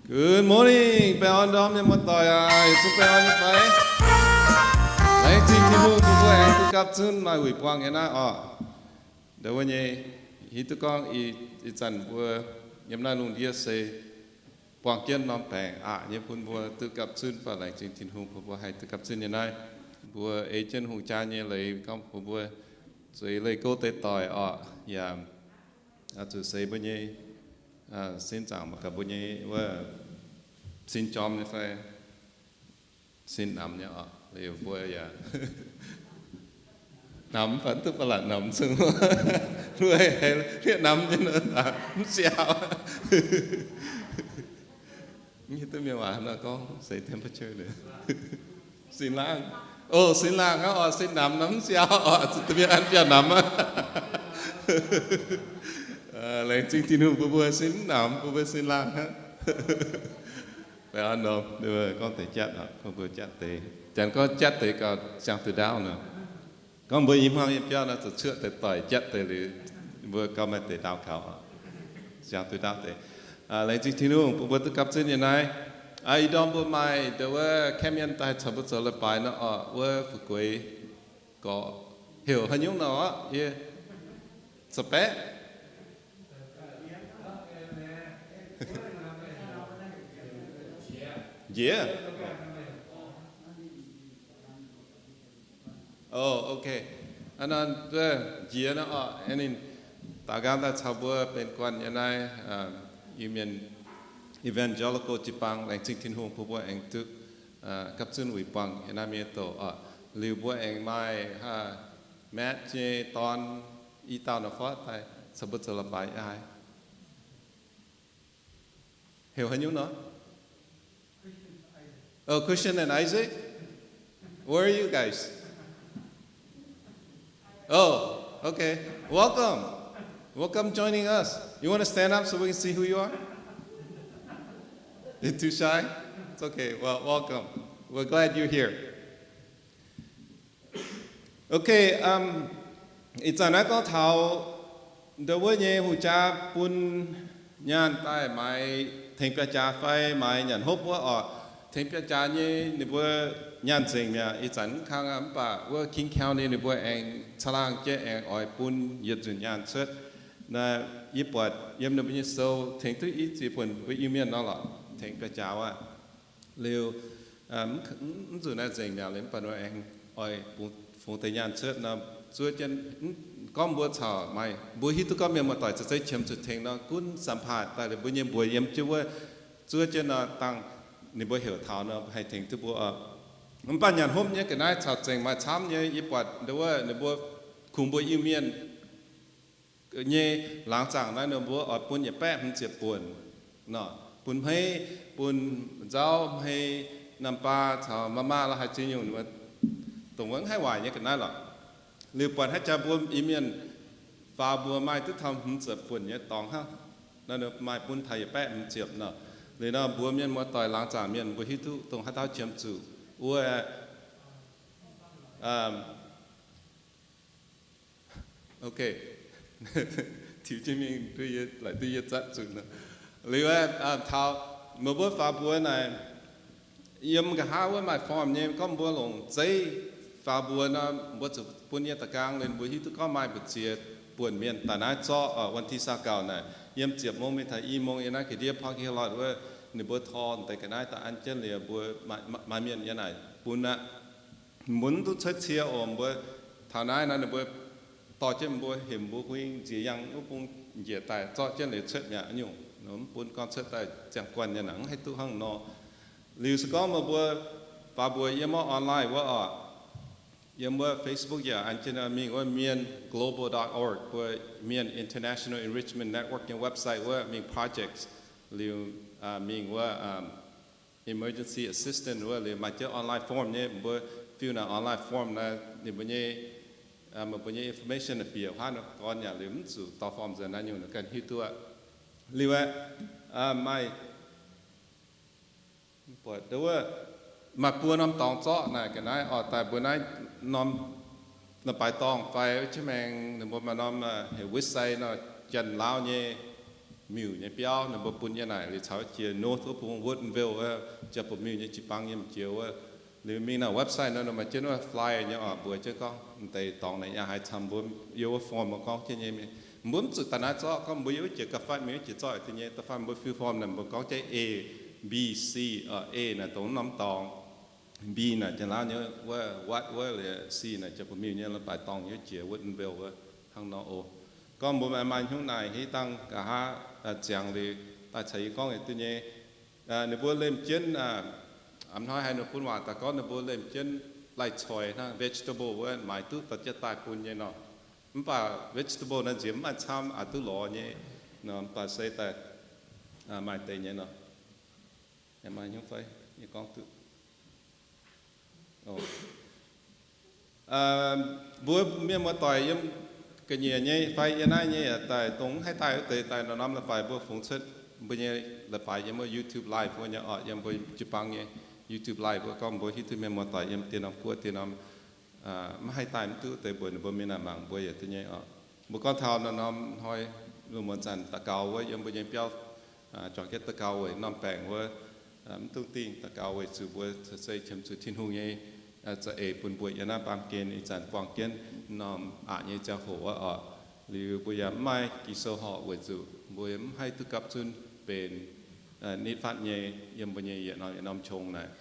Good morning, baengh orn ndorm nyei muoz-doic aac, yietc zungv baengh orn nyei fai? Laengz zingh Tin-Hungh bun mbuo aengx duqv gapv zunv maaih wuic buangh nyei naaiv orqc. Ndau wuov nyei, hiuv duqv gorngv ih, ih zanc mbuo yiem naaiv lungh ndiev se buangh jienv norm baengc aqc nyei bun mbuo duqv gapv zunv, mv baac laengz zingh Tin-Hungh bun mbuo haih duqv gapv zunv nyei naaiv. Mbuo ei jienv hungh jaa nyei leiz gorngv bun mbuo zueiz leih gouv deix doic orqc, yaac zuqc seix mbuo nyei sin zaangc mangc gaax mbuo nyei wuov sin jorm nyei fai sin namx nyei orqc. Liuz mbuo yaac namx fai duqv ba'latc namx zungv, lueic haiz hlieqv namx nyei nor, mv siaauc. Mv hiuv duqv mienh waac nor gorngv se temperature. Sin laangh. O, sin laangh hnangv orqc, sin namx nor mv siaauc orqc, zuqc duqv mienh an biauv namx aqv. Laengz zingh Tin-Hungh bun mbuo sin mv namx, bun mbuo sin laangh hnangv. Baengh orn ndorm, gorngv deix jatv oc, gorngv mbuo jatv deix. Janx gorngv jatv deix gauh siang duqv ndaauv nor. Gorngv mbuo i hmuangv yiem biauv nor zuqc cuoqv deix doic jatv deix liuz, mbuo gauh maaih deix ndaauv kaux oc. Siang duqv ndaauv deix. Laengz zingh Tin-Hungh bun mbuo duqv gapv zunv nyei naaiv. Ih ndorm mbuo maaih ndau wuov camp mienh daaih caux mbuo zoux leiz-baaix nor orqc, wuov fu'jueiv gorx heuc haaix nyungc nor orqc, yie, Sabaeqv? Njiec? O, ok. Aa, nor wuov Njiec nor orqc, aengx ninh daaux nqaang daaih caux mbuo benx guanh yiem naaiv Iu-Mienh Evangelical jiu-baang. Laengz zingh Tin-Hungh bun mbuo aengx duqv gapv zunv wuic buangh yiem naaiv mienh doqc orqc. Liuz mbuo aengx maaih Matt nyei dorn i dauh nor fai daaih caux mbuo zoux leiz-baaix haic. Heuc haaix nyungc nor? Oh, Christian and Isaac? Where are you guys? Oh, okay. Welcome. Welcome joining us. You wanna stand up so we can see who you are? You're too shy? It's okay. Well, welcome. We're glad you're here. Ok, ih zanc naaiv gorngv taux ndau wuov nyei hungh jaa bun nyaanh daaih maaiz tengx biauv jaax fai maaiz nyanc hopv wuov orqc. Tengx biauv jaax nyei ninh mbuo nyaanh nzengc mi'aqv. Ih zanc mv kang aqv, mv baac wuov King County ninh mbuo aengx caangh laangh jienv aengx oix bun yietc nzunc nyaanh cuotv. Naaiv yie buatc yiem ninh mbuo nyei sou tengx duqv i ziex buonc mbuo Iu-Mienh nor lorqc, tengx biauv jaax wuov. Liuz mv zuqc naaiv nzengc mi'aqv, liuz mv baac nor aengx oix bungx deix nyaanh cuotv nor, zuov jienv, gorngv mbuo caux maaih, mbuo hiuv duqv gorngv mienh muoz-doic za'gengh qiemx zuqc tengx nor, gunv สัมภาษณ์ daaih liuz mbuo nyei mbuox yiem jienv wuov, zuov jienv nor dangh ninh mbuo heuc taux nor haih tengx duqv mbuo. Mv baac nyanc hopv nyei ga'naaiv caux zengc maaih camv nyei. Yie buatc ndau wuov ninh mbuo kungx mbuo Iu-Mienh nyei laangz zaangc naaiv ninh mbuo oix bun yietc baeqv hmz ziepc buonc nor, bun hmeiv, bun nzauv hmei, namh baa caux maa maa la'haaix ziex nyungc, dongh wuov mv haih waaic nyei ga'naaiv lorqc. Liuz buatc haaix jaax mbuo Iu-Mienh faaux mbuo maaih duqv taux hmz ziepc buonc nyei dorngx hnangv. Naaiv maaih bun taux yietc baeqv hmz ziepc nor. Liuz nor mbuo mienh muoz-doic laangz zaangc mienh mbuo hiuv duqv dongh haaix dauh qiemx zuqc wuov. Ok. Tiux jienv mingh duqv yie, laaic duqv yie zatv zuqc nor. Liuz taux meih mbuo faaux mbuox naaic, yiem nqa'haav wuov maaih form nyei, gorngv mbuo longc zeiv faaux mbuox nor, mbuo zuqc bun yie da'gaang, liuz mbuo hiuv duqv gorngv maaih mbu'ziex buonc mienh daaih naaiv zorqv วันที่ซาวเก้า naaic, yiem ziepc mong mingh taux i mong yiem naaiv ga'ndiev พระคริสต์ราช wuov, ninh mbuo tor deix ga'naaiv daaih an jienv liuz mbuo maaih mienh yiem naaic bun aqv. Mbuo mv duqv cuotv cie oc. Mbuo taux naaiv nor ninh mbuo dorh jienv mbuo, heuc mbuo huing nziex yangh wuov bung njiec daaih zorqv jienv liuz cuotv mi'aqv nyungc. Mv bun gorngv cuotv daaih ziangh guanh nyei nangc, mv haih duqv hnangv nor. Liuz se gorngv meih mbuo faaux mbuox yiem wuov online wuov oc, yiem wuov Facebook yaac an jienv mingh wuov mienh global dot org, mbuo Mienh International Enrichment Network nyei website wuov mingh projects, liuz mingh wuov emergency assistance wuov, liuz maaih jienv online form nyei, mbuo fill naaic online form naaiv, ninh mbuo nyei, meih mbuo nyei information bieqc huaav nor gorn yaac liuz mv zuqc dorh form nzuonx naaiv nyungc, ganh hiuv duqv. Liuz aeqv, maaih, maaih buo norm dorngx zorqv naaic ga'naaiv oc, daaih mbuo naaiv norm, norm baaix dorngh fai jienv maengx ninh mbuo maaih norm heuc Westside nor, Janx-Lauv nyei miuc nyei biauv, ninh mbuo bun yiem naaic liuz caux jiex North wuov bung Woodinville wuov Jack Paul Mill nyei jiu-baang yiem jiex wuov. Liuz mingh naaic website nor, ninh maaih jienv wuov flyer nyei oc, mbuox jienv gorngv m'deix dorngx naaic yaac haiz camv mbuo yiem wuov form gorngv jienv nyei. Mbuo mv zuqc daaih naaiv zorqv, gorngv mbuo yiem wuov jiex ga'faanh mingh wuov jiex zorqv jienv nyei. Da'faanh mbuo fill form naaic mbuo gorngv jienv A, B, C, oc, A naaic dongh norm dorngx, B naaic Janx-Laauv nyei wuov what wuov, liuz C naaic Jack Paul Mill nyei, la'baaix dorngx yiem jiex Woodinville wuov hnangv nor oc. Gorngv mbuo maaih maaih hnyouv naaic hitv dangh nqa'haav ziangx liuz daaih caux yie gorngv yietc duqv nyei. Ninh mbuo lemh jienv, a'hnoi haiz ninh bun waac daaih gorngv ninh mbuo lemh jienv lai-coix hnangv, vegetable wuov, maaiz duqv dorh jienv daaih bun nyei nor. Mv baac vegetable naaiv nziex mv maaih camv, aqc duqv lorz nyei nor, mv baac se daaih maaih deix nyei nor. Maaih hnyouv fai? Yie gorngv duqv. Mbuo mienh muoz-doic yiem ga'nyiec nyei fai yiem naaiv nyei yaac daaih, dongh mv haih daaih wuov deix daaih norm-norm la'baaix mbuo fungx cuotv mbuo nyei la'baaix yiem wuov YouTube live mbuo nyei oc, yiem mbuo jiu-baang nyei YouTube live mbuo gorngv mbuo hiuv duqv mienh muoz-doic yiem dien norm guoqv dien norm mv haih daaih mv duqv wuov deix mbuox ninh mbuo mingh naaic mangc mbuo yietc duqv nyei oc. Mbuo gorngv taux norm-norm hnoi, muonz zanc daux gaux wuov yiem mbuo nyei biauv, juangc jienv daux gaux weic norm baengc wuov, mv dungx dingh daux gaux weic zuqc mbuo se qiemx zuqc Tin-Hungh nyei za'eix bun mbuo yiem naaiv baamh gen ih zanc buangh jienv norm aqc nyei ziangh hoc wuov oc. Liuz mbuo yaac mv maaih Ging-Sou horpc weic zuqc mbuo mv haih duqv gapv zunv benx nitv fatv nyei yiem mbuo nyei yietc norm yietc norm qongx naaic.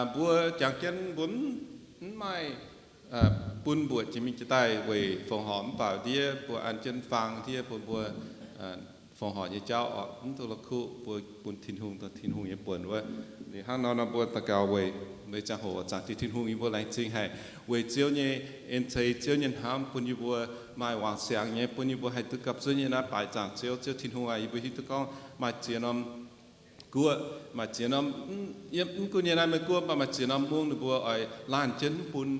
Mbuo jangx jienv mbuo mv maaih bun mbuoqc jiex mingh jiex daaih weic fongc horc mv baac ndiev mbuo an jienv faang ndiev bun mbuo fongc horc nyei jauv oc, mv duqv la'kuqv mbuo bun Tin-Hungh, dongh Tin-Hungh nyei buonc wuov. Liuz hnangv nor nor mbuo daux gaux weic, weic ziangh hoc Zaangc Diex Tin-Hungh yie mbuo laengz zingh haic weic Ziouv nyei en ceix, Ziouv nyei hnamv bun yie mbuo maaih wangc siangx nyei, bun yie mbuo haih duqv gapv zunv yiem naaiv baaix zaangc Ziouv. Ziouv Tin-Hungh aac, yie mbuo hiuv duqv gorngv maaih ziex norm guoqv, maaih ziex norm, yiem mv gunv yiem naaiv mienh guoqv, mv baac maaih ziex norm mungv ninh mbuo oix laanh jienv mv bun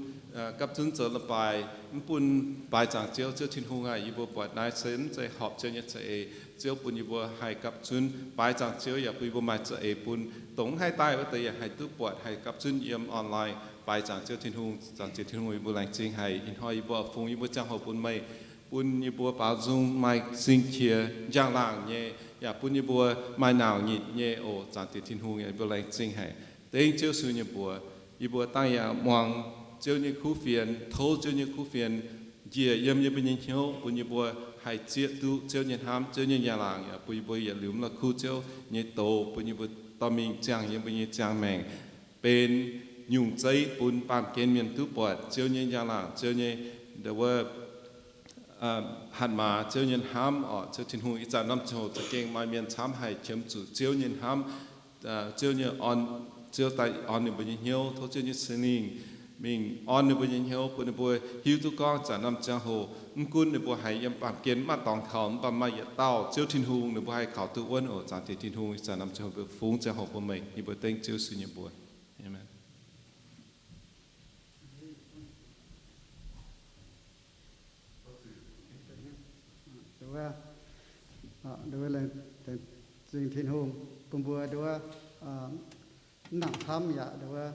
gapv zunv zoux leiz-baaix, mv bun baaix zaangc Ziouv. Ziouv Tin-Hungh aac, yie mbuo buatc naaiv se mv zeiz horpc Ziouv nyei za'eix. Ziouv bun yie mbuo haih gapv zunv baaix zaangc Ziouv yaac bun yie mbuo maaih za'eix bun dongh mv haih daaih wuov deix yaac haih duqv buatc haih gapv zunv yiem online baaix zaangc Ziouv Tin-Hungh. Zaangc Diex Tin-Hungh, yie mbuo laengz zingh haic. Ih hnoi yie mbuo fungx yie mbuo ziangh hoc bun meih, bun yie mbuo baaux nzung maaih sing qiex njang-laangc nyei, yaac bun yie mbuo maaih nauc nyitc nyei oc. Zaangc Diex Tin-Hungh, yie mbuo laengz zingh haic. Dengv Ziouv Yesu nyei mbuox, yie mbuo dangh yaac muangx Ziouv nyei kuv fienx, tov Ziouv nyei kuv fienx njiec yiem yie mbuo nyei hnyouv, bun yie mbuo haih zieqv duqv Ziouv nyei hnamv, Ziouv nyei njang-laangc, yaac bun yie mbuo yietc liuz mv la'kuqv Ziouv nyei doz, bun yie mbuo dorh mingh ziangh yiem mbuo nyei ziangh maengc, benx nyungc zeiv bun baamh gen mienh duqv buatc Ziouv nyei njang-laangc, Ziouv nyei, wuov, hatc maaz Ziouv nyei hnamv oc. Ziouv Tin-Hungh, ih zanc norm ziangh hoc za'gengh maaih mienh camv haic qiemx zuqc Ziouv nyei hnamv, Ziouv nyei orn, Ziouv daaih orn ninh mbuo nyei hnyouv. Tov Ziouv nyei Singx Lingh mingh orn ninh mbuo nyei hnyouv, bun ninh mbuo hiuv duqv gorngv zanc norm ziangh hoc mv gunv ninh mbuo haiz yiem baamh gen mv maaih dorngx kaux, mv baac maaih yietc dauh Ziouv Tin-Hungh ninh mbuo haih kaux duqv wuonv oc. Zaangc Diex Tin-Hungh, ih zanc norm ziangh hoc mbuo fungx ziangh hoc bun meih. Yie mbuo dengv Ziouv Yesu nyei mbuox. Aamen. Nduov, nduov, laengz zingh Tin-Hungh bun mbuo nduov, mv nangc camv yaac nduov,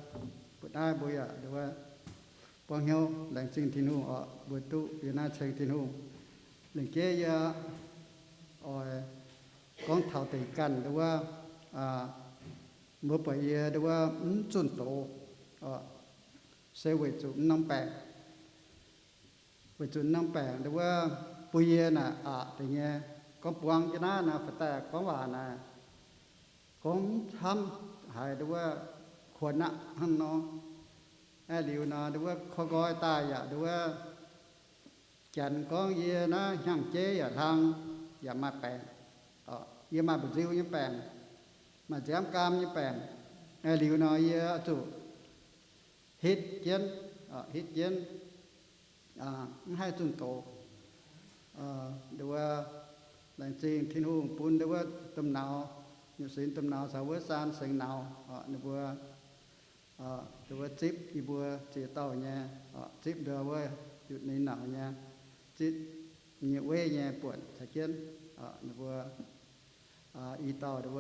mbuo naaiv mbuo yaac nduov, buangv hnyouv laengz zingh Tin-Hungh oc, mbuo duqv yiem naaiv ceng Tin-Hungh. Lengc jeiv yie oix gorngv taux deix ganh nduov, mbuo buatc yie nduov mv zunh doz, se weic zuqc mv norm baengc. Weic zuqc mv norm baengc nduov, bun yie naaic aqc deix nyei, gorngv buang jienv naaiv naaic, fai daaih gorngv waac naaic, gorngv mv camv haic nduov, kuonx aqv hnangv nor. Aeqv, liuz nor nduov korv nqoi daaih yaac nduov, janx gorngv yie naaiv hnyangx-jeiv yaac hlang, yaac maaih baengc. Yie maaih mba'nziu nyei baengc, maaih nziaamv gaam nyei baengc. Aeqv, liuz nor yie zuqc hitv jienv, hitv jienv, mv haih zunh doz. Nduov, laengz zingh Tin-Hungh bun nduov domh nauz, nyutc sinx domh nauz caux wuov saan sengx nauz, ninh mbuo, nduov zipv yie mbuo ziex dauh nyei, zipv nduov wuov yutc ninh nauz nyei, zipv nyei weiv nyei buonc caux jienv, ninh mbuo i dauh nduov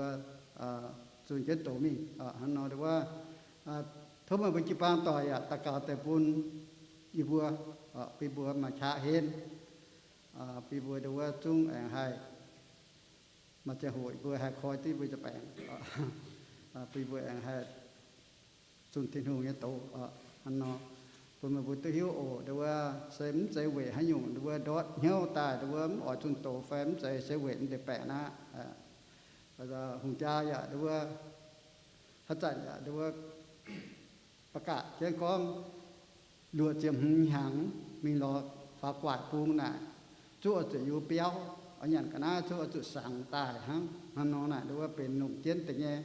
zunh jienv doz mingh. Hnangv nor nduov, tov meih mbuo jiu-baang doic yaac daux gaux deix bun yie mbuo, bun yie mbuo maaih qaqv henv. bun mbuo nduov wuov zungv aengx haih maaih ziangh hoc mbuo haih koi duqv mbuo nyei baengc, bun mbuo aengx haih zunh Tin-Hungh nyei doz hnangv nor, bun meih mbuo duqv hiuv oc. Nduov wuov se mv zeiz weic haaix nyungc nduov wuov ndortv hnyouv daaih nduov wuov mv oix zunh doz fai mv zeiz, se weic mv deix baengc aqv. Hungh jaa yaac nduov wuov haaix zanc yaac nduov wuov ประกาศ jienv gorngv luoqc ziepc hmz hnyangx mingh lorz faaux gu'nguaaic bung naaic, zuqv oix zuqc yiem biauv, oix nyanc ga'naaiv zuqv oix zuqc sangx daaih hnangv. Hnangv nor naaic nduov wuov benx longc jienv deix nyei.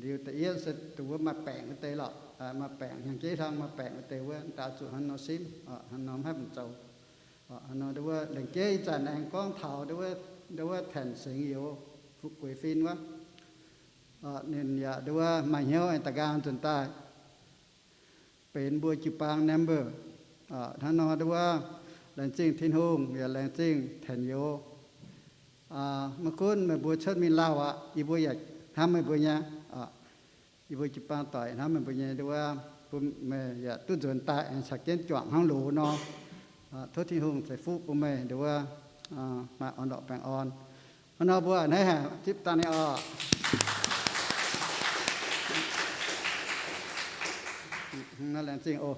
Liuz da'yietv se nduov wuov maaih baengc wuov deix lorqc, maaih baengc hnyangx-jeiv hlang maaih baengc wuov deix wuov daaih zuqc hnangv nor simv, hnangv nor mv haih mingh zoux. Hnangv nor nduov wuov laengz jeiv ih zanc aengx gorngv taux nduov wuov Tanc Sengx Youz, Fuqv Gueix Fin wuov, ninh yaac nduov wuov maaih hnyouv aengx da'nqaang nzuonx daaih benx mbuo jiu-baang member. Hnangv nor nduov wuov laengz zingh Tin-Hungh yaac laengz zingh Tanc Youz. Maiv gunv meih mbuo cuotv mingh lauh aqv, yie mbuo yaac hnamv meih mbuo nyei. Yie mbuo jiu-baang doic hnamv meih mbuo nyei nduov wuov, bun meih yaac duqv nzuonx daaih aengx caux jienv juangc hnangv loz nor. Tov Tin-Hungh ceix fuqv bun meih nduov wuov maaih orn-lorqc baengh orn. Hnangv nor mbuo a'hneiv haic zipv dangh ninh oc. Laengz zingh oc.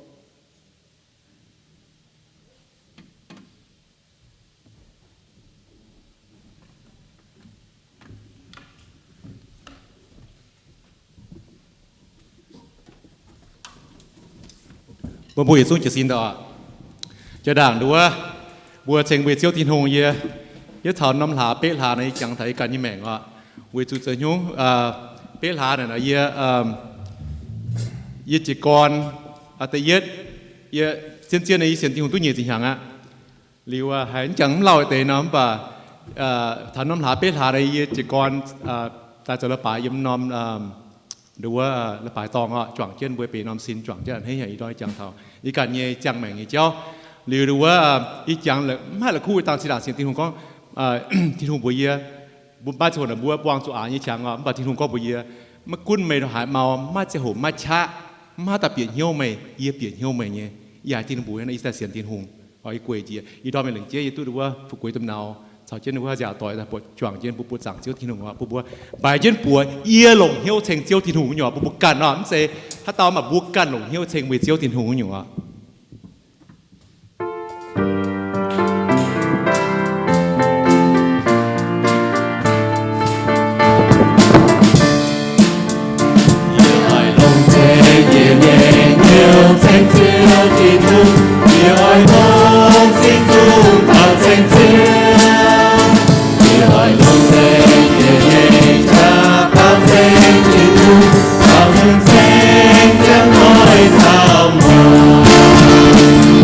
Mbuo mbuo yietc zungv jiez sin daaih oc. Jaa-ndaangc nduov, mbuo ceng mbuo nyei Ziouv Tin-Hungh yie, yie taux norm hlaax betv hlaax nor yie jangx taux yie ganh nyei maengc oc. Weic zuqc zoux hnyouv betv hlaax naaic nor yie, yie jiez gorn, da'yietv, yie zien-zien yie sienx Tin-Hungh duqv nyic ziepc hnyangx aqv. Liuz haiz mv jangx mv lauh deix nor mv baac taux norm hlaax betv hlaax nor yie jiez gorn daaih zoux leiz-baaix yiem norm nduov wuov leiz-baaix dorngh oc, juangc jienv mbuo benx norm sin, juangc jienv a'hneiv haic ih ndorm jangx taux yie ganh nyei ziangh maengc nyei jauv. Liuz nduov wuov ih jangx mv haih la'kuqv dangh zinh ndaangc sienx Tin-Hungh gorngv Tin-Hungh mbuox yie, mbuo maiv ziangh hoc naaic mbuo buangh zuqc aax nyei qangx oc, mv baac Tin-Hungh gorngv mbuox yie, maiv gunv meih ndongc haaix mau, maiv ziangh hoc maiv qaqv, mv haaix dauh bieqc hnyouv meih, yie bieqc hnyouv meih nyei. Yie haiz Tin-Hungh mbuox naaiv, yie daaih sienx Tin-Hungh. Oc, yie gueic njiec ih ndorm mingh lengc jeiv yie duqv nduov wuov Fuqv Gueix domh nauz caux jienv nduov wuov nziaauc doic daaih buatc juangc jienv bun mbuo zaangc Ziouv Tin-Hungh oc, bun mbuo mbaix jienv buoz yie longc hnyouv ceng Ziouv Tin-Hungh nyei oc, bun mbuo ganh oc, mv zeiz haaix dauh, mv baac mbuo ganh longc hnyouv ceng mbuo Ziouv Tin-Hungh nyei oc. Yie oix longc za'gengh nyei hnyouv ceng Ziouv Tin-Hungh. Yie oix longc singx zungh taux ceng Ziouv. Yie oix longc za'gengh nyei qaqv taux ceng Tin-Hungh, taux ceng ziangh hoc taux muonc.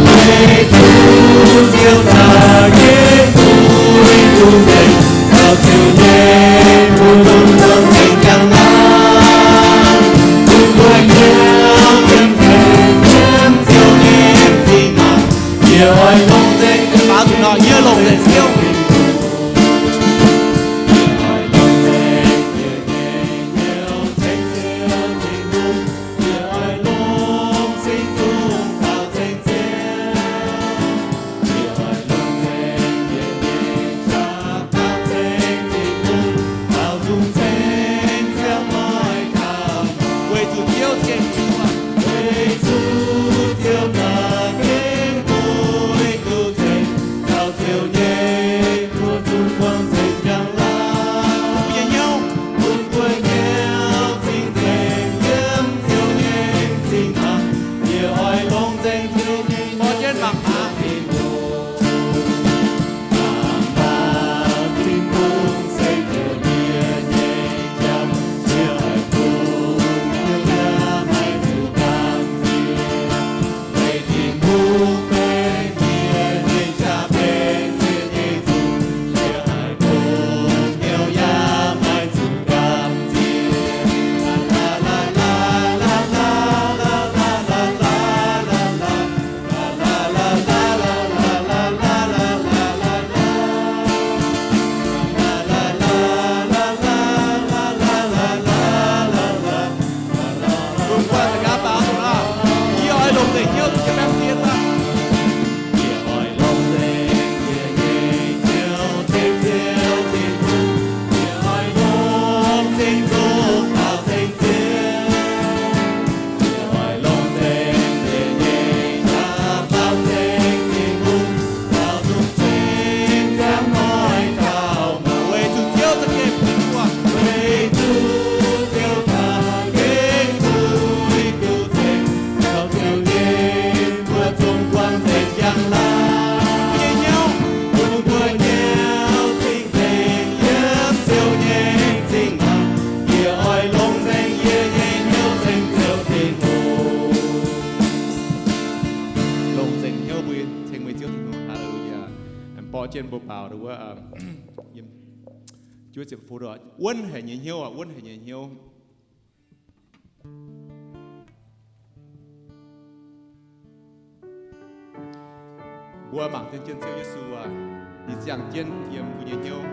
Weic zuqc Ziouv za'gengh duqv ceng, taux Ziouv nyei mbuox longx ceng jangx naaiv, bun mbuo hnyouv ceng ceng jienv Ziouv nyei zinh ndaangc. Yie oix longc ceng, baaux zuqc nor, yie longc ceng Ziouv. Mbuo baaux wuov, wuonv haic nyei hnyouv, wuonv haic nyei hnyouv. Mbuo mangc jienv Ziouv Yesu aac, ninh ziangh jienv yiem mbuo nyei hnyouv.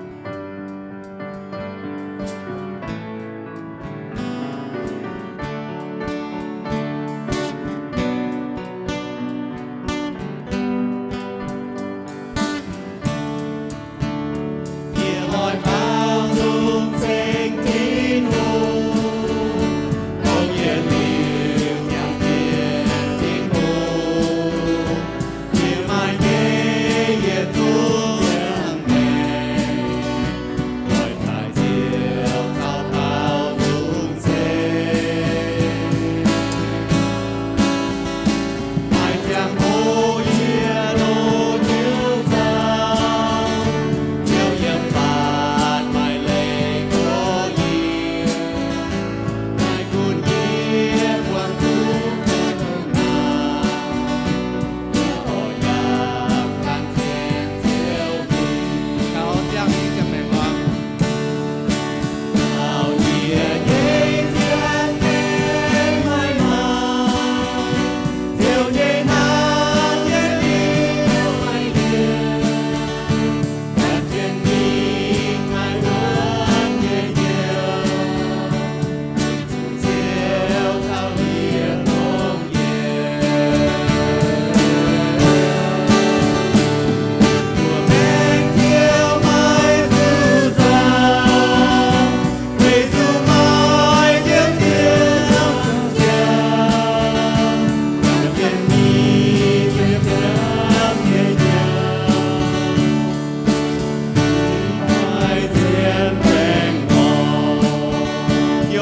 Yie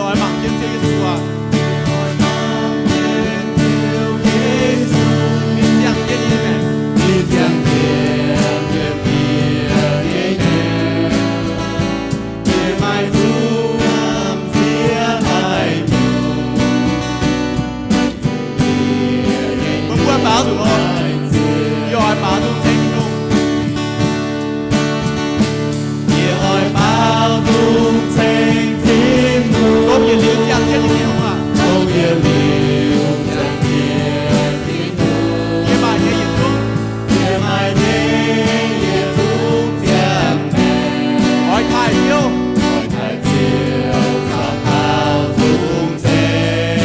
oix mangc jienv Ziouv Yesu aac. Ninh ziangh jienv yie maengc. Meih mbuo baaux zuqc oc. Yie oix baaux zuqc ceng Tin-Hungh. Yie oix baaux zuqc ceng Tin-Hungh. Dongh yietc liuz ziangh jienv nyei Tin-Hungh aac. Dongh yietc liuz ziangh jienv Tin-Hungh. Yie maaih nyei yietc zungv, yie maaih nyei yietc zungv ziangh maengc. Oix taaih Ziouv, oix taaih Ziouv caux baaux zuqc ceng.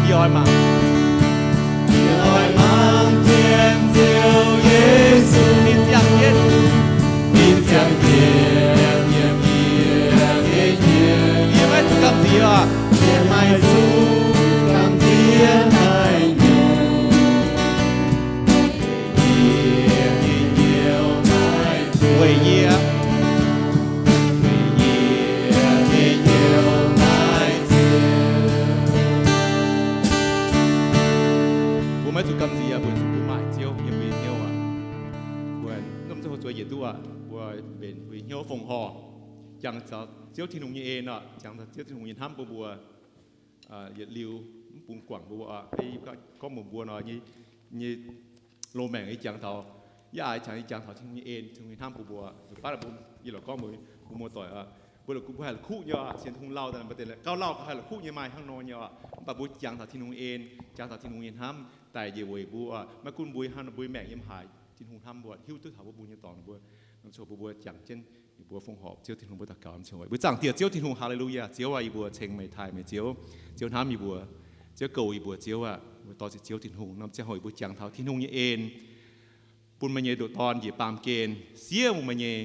Yie oix mangc. Yie oix mangc jienv Ziouv Yesu. Ninh ziangh jienv. Ninh ziangh jienv yiem yie nyei hnyouv. Yie maiv zuqc gamh nziex aac. Yie maiv zuqc gamh nziex haaix nyungc. Weic yie, weic yie nyei hnyouv maiv ziouc. Mbuo maiv zuqc gamh nziex, mbuo zuqc bun maaih Ziouv yiem mbuo nyei hnyouv aac. Mbuo mv zuqc zuov yietc duqv aac, mbuo mbenc mbuo nyei hnyouv fongc horc, jangx caux Ziouv Tin-Hungh nyei en aac, jangx caux Ziouv Tin-Hungh nyei hnamv bun mbuo yietc liuz, mv bun guangc mbuo aac. Gorngv mbuox mbuo nor, nyei loz-maengc nyei jangx taux Yie aaix qangx, yie jangx taux Tin-Hungh nyei en, Tin-Hungh nyei hnamv bun mbuo. Mv baac mbuo, yie lorqc gorngv mbuo, mbuo muoz-doic, mbuo la'kuqv, mbuo haih la'kuqv nyei oc, sienx Tin-Hungh lauh daaih, mbuo deix gauh lauh gauh haih la'kuqv nyei, maaih hnangv nor nyei oc. Mv baac mbuo jangx taux Tin-Hungh nyei en, jangx taux Tin-Hungh nyei hnamv daaih njiec weic mbuo, maiv gunv mbuo hnangv nor, mbuo maengc yiem haaix, Tin-Hungh hnamv mbuo, hiuv duqv taux mbuo, mbuo nyei dorngx, mbuo, mv baac mbuo jangx jienv, mbuo fongc horc Ziouv Tin-Hungh, mbuo daux gaux, mbuo Zaangc Diex Ziouv Tin-Hungh, haa^le^lu^yaa, Ziouv aac, yie mbuo ceng meih, taaih meih Ziouv, Ziouv hnamv yie mbuo, Ziouv goux yie mbuo, Ziouv aac, mbuo dor ziec Ziouv Tin-Hungh. Norm ziangh hoc yie mbuo jangx taux Tin-Hungh nyei en bun meih nyei ndoqc Dorn njiec baamh gen, siev meih nyei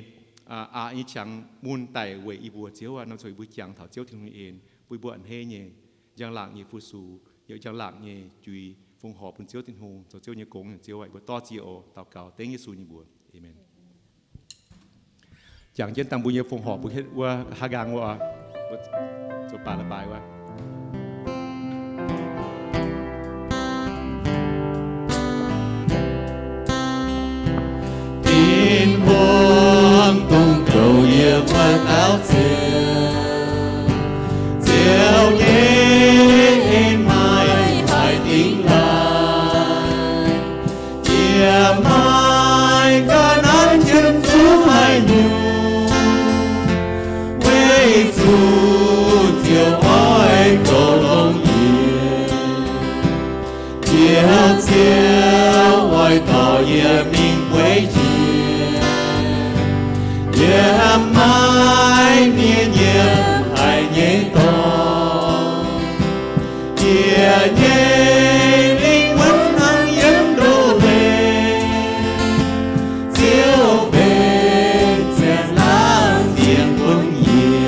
aqc nyei qangx mun daic weic yie mbuo, Ziouv aac. Norm ziangh hoc yie mbuo jangx taux Ziouv Tin-Hungh nyei en bun yie mbuo a'hneiv nyei, njang-laangc nyei fu-sux, yaac njang-laangc nyei juix, fongc horc bun Ziouv Tin-Hungh, zoux Ziouv nyei gong nyei Ziouv aac. Yie mbuo dor ziec oc, daux gaux dengv Yesu nyei mbuox. Aamen. Jangx jienv dangh mbuo nyei fongc horc mbuo hietv wuov haaix nqaang wuov, zoux baac la'baaix wuov. Tin-Hungh dongh goux yie wuov dauh Ziouv, Ziouv nyei en maaih taaix dingx laaix. Yie maiv ganh nanv jienv zuqc haaix nyungc, weic zuqc Ziouv oix goux longx yie. Ziouv, Ziouv oix dorh yie mingh bueix njiec yiem maiv mienh yiem haic nyei dorngx. Yie nyei lingh wuonh hnangv yiem ndoh leiz, Ziouv mbenc ziepc laangz ziex bun yie.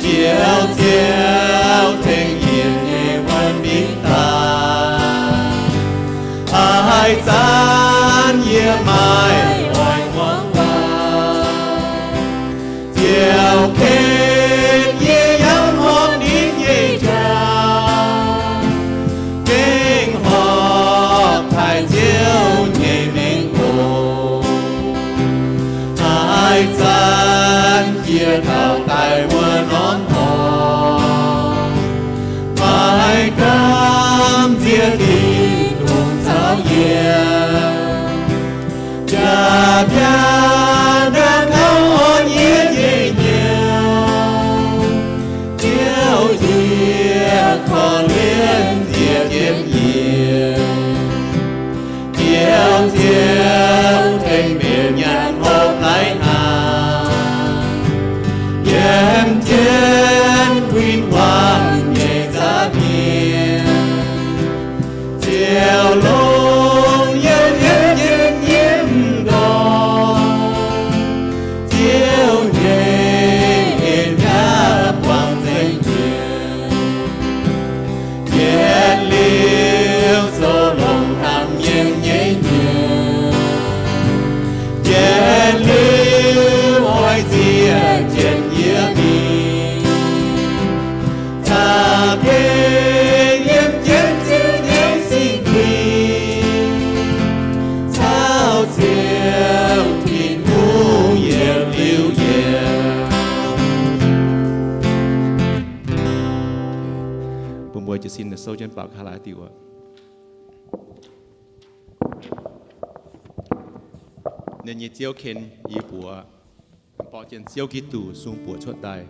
Ziouv, Ziouv tengx yie nyei wuonh mingh daaih, haaix zanc yie maiv oix muangx waac. Ziouv ken yie yangh horpc ninh nyei jauv, gengh horpc taaih Ziouv nyei mengh oc. Haaix zanc yie taux daaih wuov norm horpc, maiv gaamv nziex Tin-Hungh caux yie jaa-biaa ndaangc gauh orn yie nyei hnyouv. Ziouv, yie korv-lienh nziex jienv yie. Ziouv, Ziouv tengx mienh nyanc hopv laih hnaangx, yiem jienv win-wangv nyei nza'hmien. Ziouv longc yie yiem yiem yiem ndorm, Ziouv nyei en yaac buangh nzengc jiex. Yietc liuz zoux longx hnamv mienh nyei hnyouv, yietc liuz oix nziex jienv yie mingh. Caa-bieiv yiem jienv Ziouv nyei singx kuinx, caux Ziouv Tin-Hungh yietc liuz yietc. Bun mbuo jiez sin souv jienv baaux kaav laaix diuc aqv. Ninh nyei Ziouv ken yie mbuox, borqv jienv Ziouv Giduc sung buoqc cuotv daaih.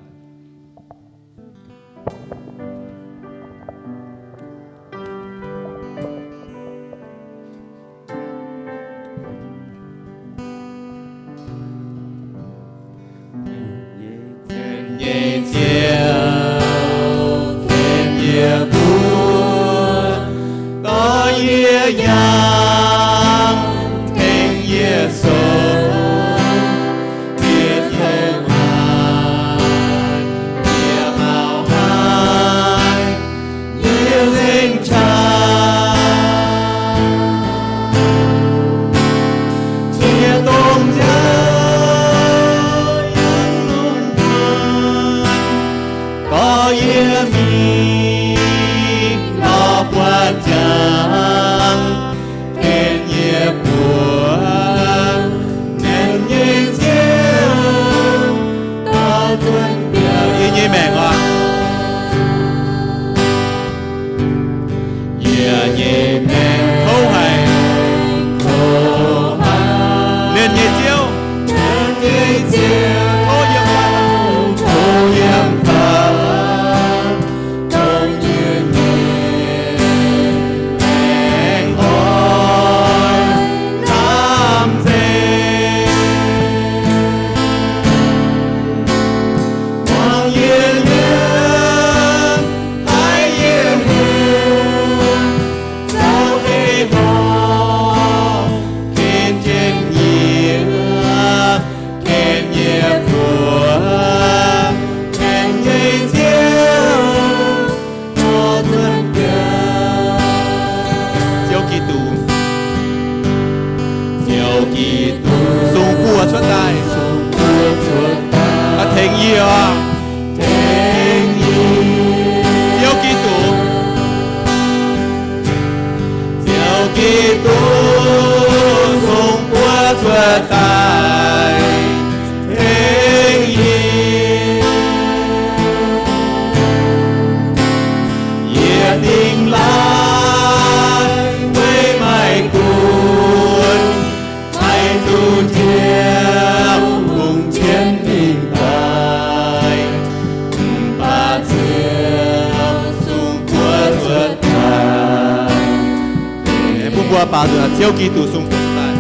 Nyei Ziouv, ken yie mbuo, dorh yie yangh, tengx yie souv, bieqc yie hnaangx, Ziouv Giduc sung buoz cuotv daaih.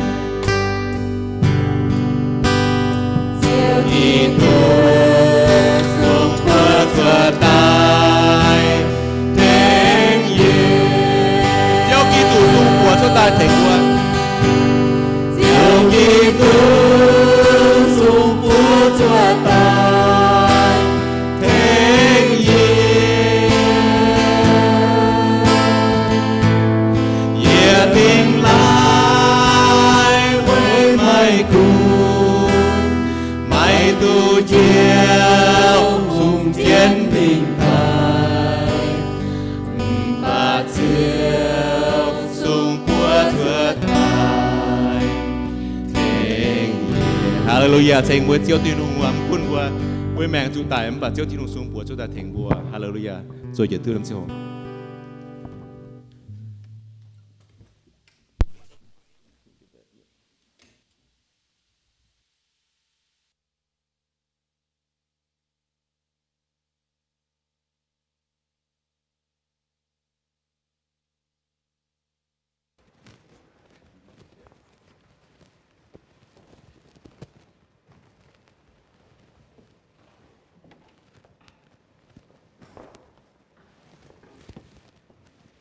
Ziouv Giduc sung buoz cuotv daaih tengx yie. Ziouv Giduc sung buoz cuotv daaih tengx mbuo. Ziouv Giduc sung buoz cuotv daaih tengx yie. Yie dingh laaix weic meih gunv, maiv duqv Ziouv zungh jienv mingh daaih, mv baac Ziouv sung buoz cuotv daaih tengx yie. Haa^le^lu^yaa! Ceng mbuo Ziouv Tin-Hungh, mv gunv mbuo, mbuo maengc zuqc daic, mv baac Ziouv Tin-Hungh sung buoz cuotv daaih tengx mbuo. Haa^le^lu^yaa! Zuov jiex duqv ziangh hoc.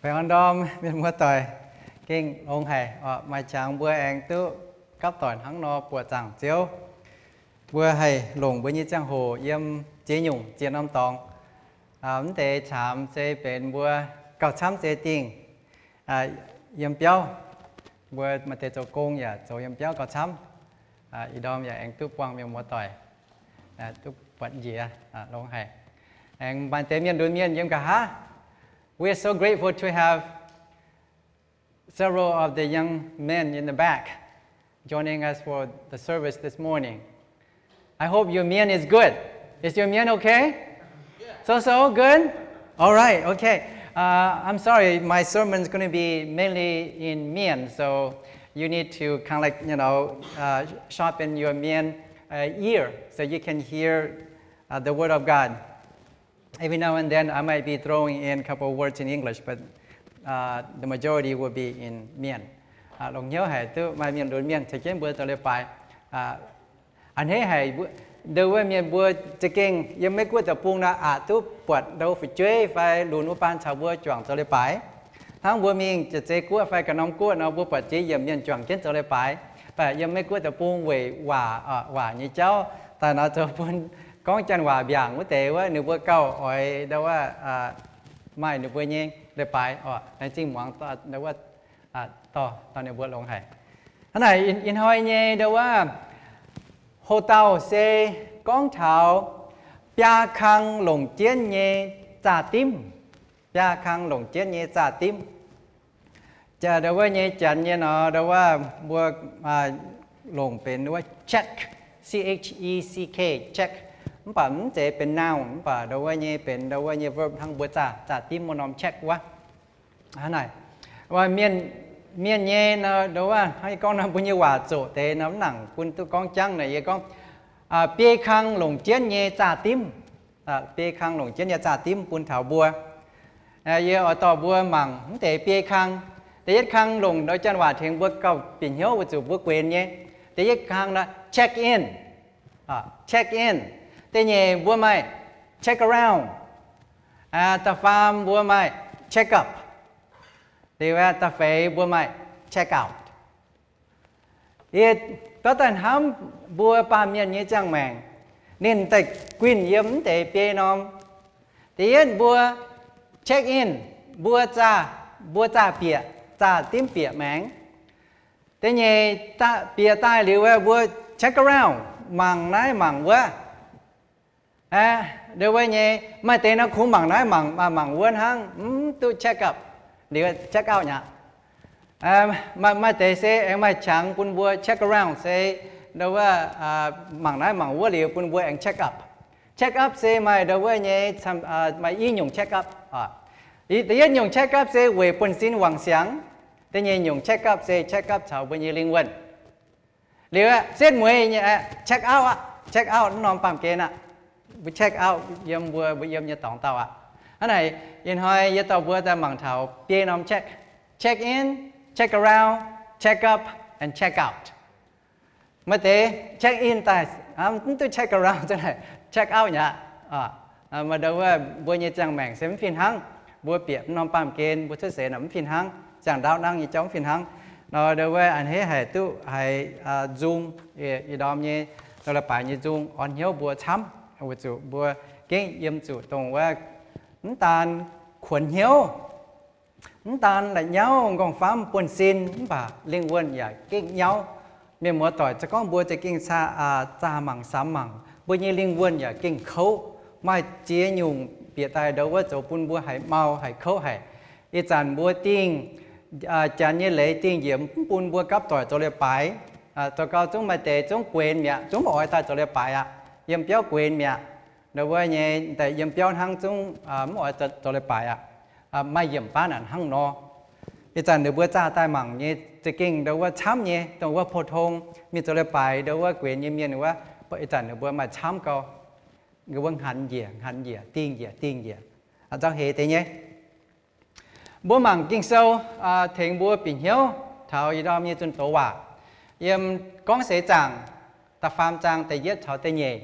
Baengh orn ndorm mienh muoz-doic, gengh longx haic oc, maaih qangx mbuo aengx duqv gapv doic hnangv nor buoqc zaangc Ziouv. Mbuo haih longc mbuo nyei ziangh hoc yiem ziex nyungc ziex norm dorngx. Mv deix caamx se benx mbuo gauh camv zeix dingh yiem biauv. Mbuo maaih deix zoux gong yaac zoux yiem biauv gauh camv. Ih ndorm yaac aengx duqv buangh mienh muoz-doic, duqv buatc njiec, longx haic. Aengx maaih deix mienh lunx mienh yiem nqa'haav. We are so grateful to have several of the young men in the back joining us for the service this morning. I hope your Mien is good. Is your Mien okay? So so, good? All right, okay. Uh, I'm sorry, my sermon is going to be mainly in Mien, so you need to kind of like, you know, uh, sharpen your Mien uh, ear so you can hear uh, the Word of God. Every now and then I might be throwing in a couple of words in English, but uh, the majority will be in Mien. Uh, longx hnyouv haic duqv maaih mienh lunx mienh caux jienv mbuo zoux leiz-baaix. Uh, a'hneiv haic, ndo wuov mienh mbuo za'gengh yiem Meiv-Guoqv deic-bung nor aqc duqv buatc ndo fu'jueiv fai lunx wuov baan caux mbuo juangc zoux leiz-baaix. Hnangv mbuo mingh jiex zeiv guoqv fai ga'norm guoqv nor, mbuo buatc ziex yiemc mienh juangc jienv zoux leiz-baaix. Mv baac yiem Meiv-Guoqv deic-bung weic waac, waac nyei jauv daaih nor zoux bun gorngv janx waac mbiaangc wuov deix wuov, ninh mbuo gauh oix ndo wuov maaih ninh mbuo nyei leiz-baaix oc, laengz zingh muangx wuov dorh, dorh ninh mbuo longx haic. Hnangv naaic ih hnoi nyei ndo wuov houx-dauh se gorngv taux biaa kang longc jienv nyei zaah dimv. Biaa kang longc jienv nyei zaah dimv. Ndo wuov nyei janx nyei nor, ndo wuov mbuo longc benx ndo wuov check, C H E C K, check. Mv baac mv zeiz benx noun, mv baac ndo wuov nyei benx ndo wuov nyei verb hnangv mbuo zaah, zaah dimv wuov norm check wuov. Hnangv naaic, mienh, mienh nyei nor, ndo wuov hnangv yie gorngv nor, mbuo nyei waac zoqc deix nor mv nangc bun duqv gorngv jangv nor, yie gorngv biei kang longc jienv nyei zaah dimv. Biei kang longc jienv nyei zaah dimv bun taux mbuo. Yie oix dorh mbuo mangc mv deix biei kang. Da'yietv kang longc ndo janx waac tengx mbuo gauh bieqc hnyouv weic zuqc mbuo guenx nyei. Da'yietv kang nor check in. Check in. Da'nyeic mbuo maaih check around. Da'faam mbuo maaih check up. Liuz da'feix mbuo maaih check out. Yie gorngv daaih hnamv mbuo baamh mienh nyei ziangh maengc, ninh daaih guinh yiem mv deix biei norm. Da'yietv mbuo check in, mbuo zaah, mbuo zaah bieqc, zaah dimv bieqc maengx. Da'nyeic bieqc daaih liuz mbuo check around, mangc naaiv mangc wuov. Ndo wuov nyei, maaih deix nor kungx mangc naaiv mangc, mangc wuov hnangv, mv duqv check up, liuz check out nyei aqv. Maaih deix se aengx maaih qangx bun mbuo check around se ndo wuov mangc naaiv mangc wuov liuz bun mbuo aengx check up. Check up se maaih ndo wuov nyei, maaih i nyungc check up. Da'yietv nyungc check up se weic buonv-sin wangc siangx. Da'nyeic nyungc check up se check up caux mbuo nyei lingh wuonh. Liuz setv mueiz nyei check out aqv, check out norm baamh gen aqv. Mbuo check out yiem mbuo, mbuo yiem nyei dorngx dauh aqv. Hnangv naaic ih hnoi yie dorh mbuo daaih mangc taux biei norm check. Check in, check around, check up and check out. Maaih deix check in daaih, mv duqv check around, check out mi'aqv. Maaih ndau wuov mbuo nyei ziangh maengc se mv fih hnangv. Mbuo bieqc norm baamh gen, mbuo cuotv seix naaic mv fih hnangv. Ziangh ndaauv nangv nyei jauv mv fih hnangv. Nor ndau wuov a'hneiv haic duqv haiz nzung, ih ndorm nyei, dongh leiz-baaix nyei nzung orn hnyouv mbuo camv, weic zuqc mbuo gengh yiem zuqc dongh wuov mv daan kuonx hnyouv, mv daan la'nyauv nqorngv-famv buonv-sin, mv baac lingh wuonh yaac gengh nyauv. Mienh muoz-doic, se gorngv mbuo za'gengh zaah mangc samx mangc, mbuo nyei lingh wuonh yaac gengh kouv. Maaih ziex nyungc bieqc daaih ndau wuov zoux bun mbuo haiz mau haiz kouv haic. Ih zanc mbuo dingh, janx nyei leiz dingh njiec mv bun mbuo gapv doic zoux leiz-baaix. Zoux gau zungv maaih deix zungv guenx mi'aqv, zungv mv oix daaih zoux leiz-baaix aqv. Yiem biauv guenx mi'aqv. Ndau wuov nyei daaih yiem biauv hnangv zungv mv oix zoux leiz-baaix aqv. Maaih yiemc baav naaic hnangv nor. Ih zanc ninh mbuo zaah daaih mangc nyei za'gengh ndau wuov camv nyei, dongh wuov pou-tong mingh zoux leiz-baaix ndau wuov guenx nyei mienh wuov, ih zanc ninh mbuo maaih camv gau. Wuov hnaanx njiec, hnaanx njiec, dingh njiec, dingh njiec, nzauh heix deix nyei. Mbuo mangc Ging-Sou tengx mbuo bieqc hnyouv taux ih ndorm nyei zunh doz waac, yiem Gorngv Seix Zaangc da'faam zaang da'yietv caux da'nyeic.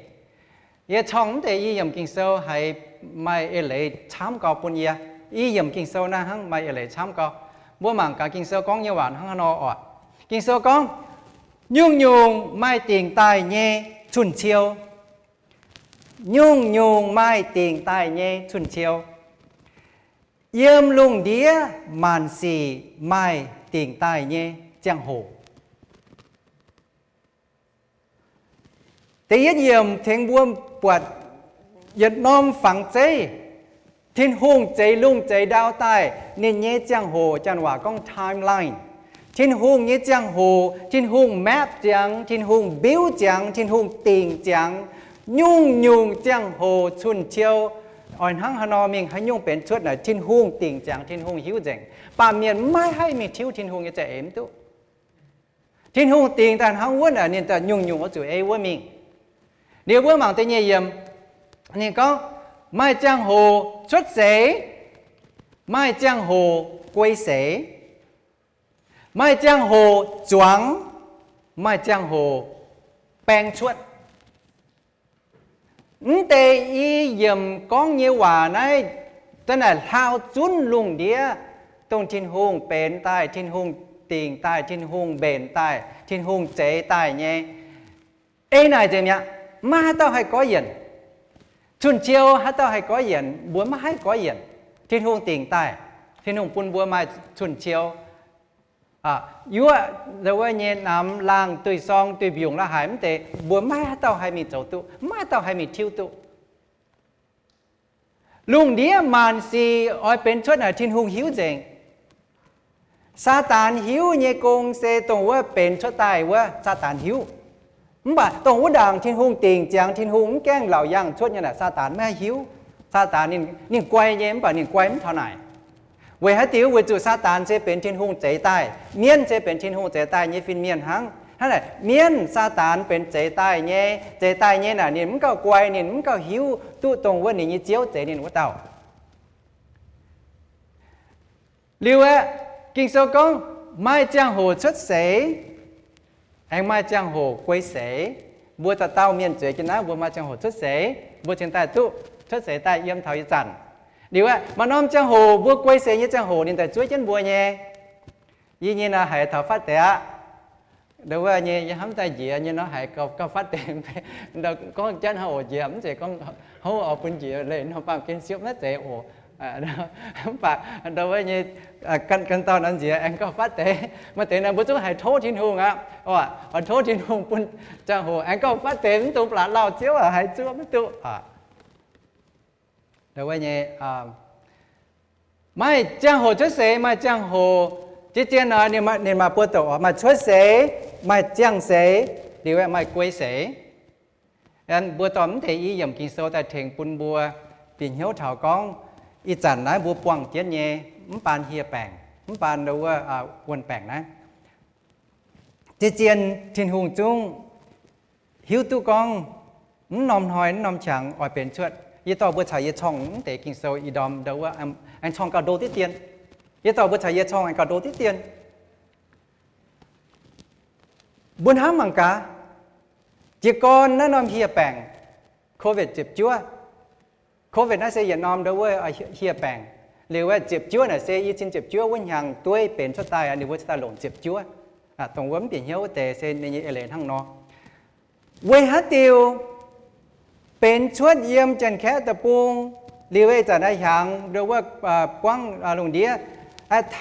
Yie corngh mv deix i yiemc Ging-Sou haiz maaih eix leiz camv gau bun yie. I yiemc Ging-Sou naaiv hnangv maaih eix leiz camv gau. Mbuo mangc gaax Ging-Sou gorngv nyei waac hnangv haaix nor oc. Ging-Sou gorngv, nyungc-nyungc maaih dingc daaih nyei cun-ciou. Nyungc-nyungc maaih dingc daaih nyei cun-ciou. Yiem lungh ndiev maanc sic maaih dingc daaih nyei ziangh hoc. Da'yietv yiemc tengx mbuo buatc yietc norm fangx zeiv. Tin-Hungh zeix lungh zeix ndau daaih ninh nyei ziangh hoc, janx waac gorngv timeline. Tin-Hungh nyei ziangh hoc, Tin-Hungh mapv ziangx, Tin-Hungh mbiuv ziangx, Tin-Hungh dingc ziangx. Nyungc-nyungc ziangh hoc cun-ciou oix hnangv haaix nor mingh, haaix nyungc benx cuotv naaic, Tin-Hungh dingc ziangx, Tin-Hungh hiuv nzengc. Baamh mienh maiv haih mingh tiuv Tin-Hungh nyei za'eix mv duqv. Tin-Hungh dingc daaih hnangv wuov naaic, ninh daaih nyungc-nyungc oix zuqc ei wuov mingh. Liuz mbuo mangc da'nyeic yiemc, ninh gorngv, maaih ziangh hoc cuotv seix, maaih ziangh hoc guei seix, maaih ziangh hoc zuangx, maaih ziangh hoc baeng cuotv. Mv deix i yiemc gorngv nyei waac naaiv, da'naaic hlaau zunv lungh ndiev, dongh Tin-Hungh benx daaih, Tin-Hungh dingc daaih, Tin-Hungh mbenc daaih, Tin-Hungh zeix daaih nyei. Ei naaic nzengc mi'aqv. Maiv haaix dauh haih goiv yienc. Cun-ciou haaix dauh haih goiv yienc? Mbuo maiv haih goiv yienc. Tin-Hungh dingc daaih, Tin-Hungh bun mbuo maaih cun-ciou. Yuoqv wuov nyei namx laangh duih sorng duih mbiungc la'haic mv deix, mbuo maiv haaix dauh haih mingh zoux duqv, maiv haaix dauh haih mingh tiuv duqv. Lungh ndiev maanc sic oix benx cuotv naaic Tin-Hungh hiuv nzengc. Saadaan hiuv nyei gong se dongh wuov benx cuotv daaih wuov Saadaan hiuv. Mv baac dongh wuov ndaangc Tin-Hungh dingc ziangx, Tin-Hungh mv gaengh laauc yangh cuotv nyei naaic, Saadaan maiv hiuv. Saadaan ninh guai nyei, mv baac ninh guai mv taux naaic. Weic haaix diuc? Weic zuqc Saadaan se benx Tin-Hungh zeix daaih, mienv se benx Tin-Hungh zeix daaih nyei fin-mienh hnangv. Hnangv naaic, mienv Saadaan benx zeix daaih nyei. Zeix daaih nyei naaic ninh mv gauh guai, ninh mv gauh hiuv duqv dongh wuov ninh nyei Ziouv zeix ninh wuov dauh. Liuz aeqv, Ging-Sou gorngv maaih ziangh hoc cuotv seix, aengx maaih ziangh hoc guei seix. Mbuo dauh dauh mienh zueiz jienv naaiv, mbuo maaih ziangh hoc cuotv seix, mbuo cingx daaih duqv cuotv seix daaih yiem taux ih zanc. Liuz aeqv, maaih norm ziangh hoc mbuo guei seix nyei ziangh hoc ninh daaih zuov jienv mbuo nyei. Yie nyei nor haiz taux fatv deix aqv. Ndau wuov nyei yie hnamv daaih njiec nyei nor haiz gauh fatv deix. Gorngv janv hnangv oc njiec, mv zeiz gorngv houv oix bun njiec leih norm baamh gen siepv maiv zeiz oc. Mv baac ndau wuov nyei ganh dauh nor njiec aengx gauh fatv deix. Maaih deix nor mbuo zungv haiz tov Tin-Hungh aqv. Oix tov Tin-Hungh bun ziangh hoc aengx gauh fatv deix, mv dungx blatc lauh Ziouv haiz zuov maiv duqv. Ndau wuov nyei maaih ziangh hoc cuotv seix, maaih ziangh hoc, zien-zien nor ninh maaih buo doqc oc, maaih cuotv seix, maaih ziangh seix, liuz maaih guei seix. Mbuo dorh mv deix i yiemc Ging-Sou daaih tengx bun mbuo bieqc hnyouv taux gorngv ih zanc naaiv mbuo buangh jienv nyei mv baan hieh baengc, mv baan ndau wuov wuonh baengc naaiv. Zien-zien Tin-Hungh zungv hiuv duqv gorngv mv norm hnoi mv norm qangx oix benx cuotv. Yie dorh mbuo caux yie corngh mv deix Ging-Sou ih ndorm ndau wuov aengx corngh gauh ndo diqv dien. Yie dorh mbuo caux yie corngh aengx gauh ndo diqv dien. Mbuo hnamv mangc gaax, jiez gorn naaiv norm hieh baengc, covid ziepc juov. Covid naaiv se yietc norm ndo wuov hieh baengc. Liuz wuov ziepc juov naaic se i cin ziepc juov wuov hnyangx dueiv benx cuotv daaih, ninh mbuo cuotv daaih longc ziepc juov. Dongh wuov mv bieqc hnyouv wuov deix se ninh nyei eix leiz hnangv nor. Weic haaix diuc benx cuotv yiem Janx-Kaeqv deic-bung, liuz ih zanc naaiv hnyangx ndo wuov buangv lungh ndiev,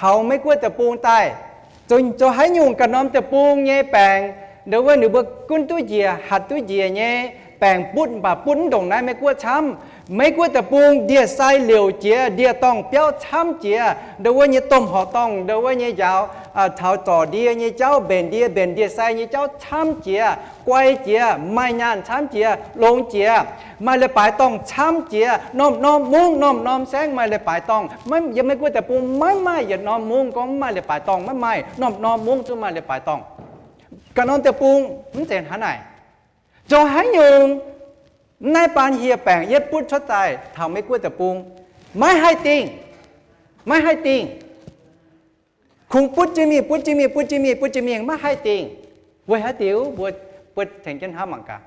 taux Meiv-Guoqv deic-bung daaih, zoux haaix nyungc ganh norm deic-bung nyei baengc, ndo wuov ninh mbuo gunv duqv njiec, hatc duqv njiec nyei baengc butv, mv baac butv mv ndongc naaiv Meiv-Guoqv camv. Meiv-Guoqv deic-bung ndie-sai liouc jiex, ndie-dorngh biauv camv jiex, ndo wuov nyei domh horqc dorngh, ndo wuov nyei njaaux, taux zorc ndie nyei jauv, mbenc ndie, mbenc ndie-sai nyei jauv camv jiex, guai jiex, maaih nyaanh camv jiex, longx jiex, maaih leiz-baaix dorngh camv jiex, norm-norm mungv, norm-norm saengv maaih leiz-baaix dorngh. Yiem Meiv-Guoqv deic-bung maiv maaih yietc norm mungv gorngv mv maaih leiz-baaix dorngh, maiv maaih, norm-norm mungv zungv maaih leiz-baaix dorngh. Ganh norm deic-bung mv zeiz hnangv naaic. Zoux haaix nyungc naaiv baan hieh baengc yietv butv cuotv daaih taux Meiv-Guoqv deic-bung, maiv haih dingh, maiv haih dingh. Kungx butv jienv mingh, butv jienv mingh, butv jienv mingh, butv jienv mingh, maiv haih dingh. Weic haaix diuc? Mbuo, mbuo tengx jienv hnamv mangc gaax.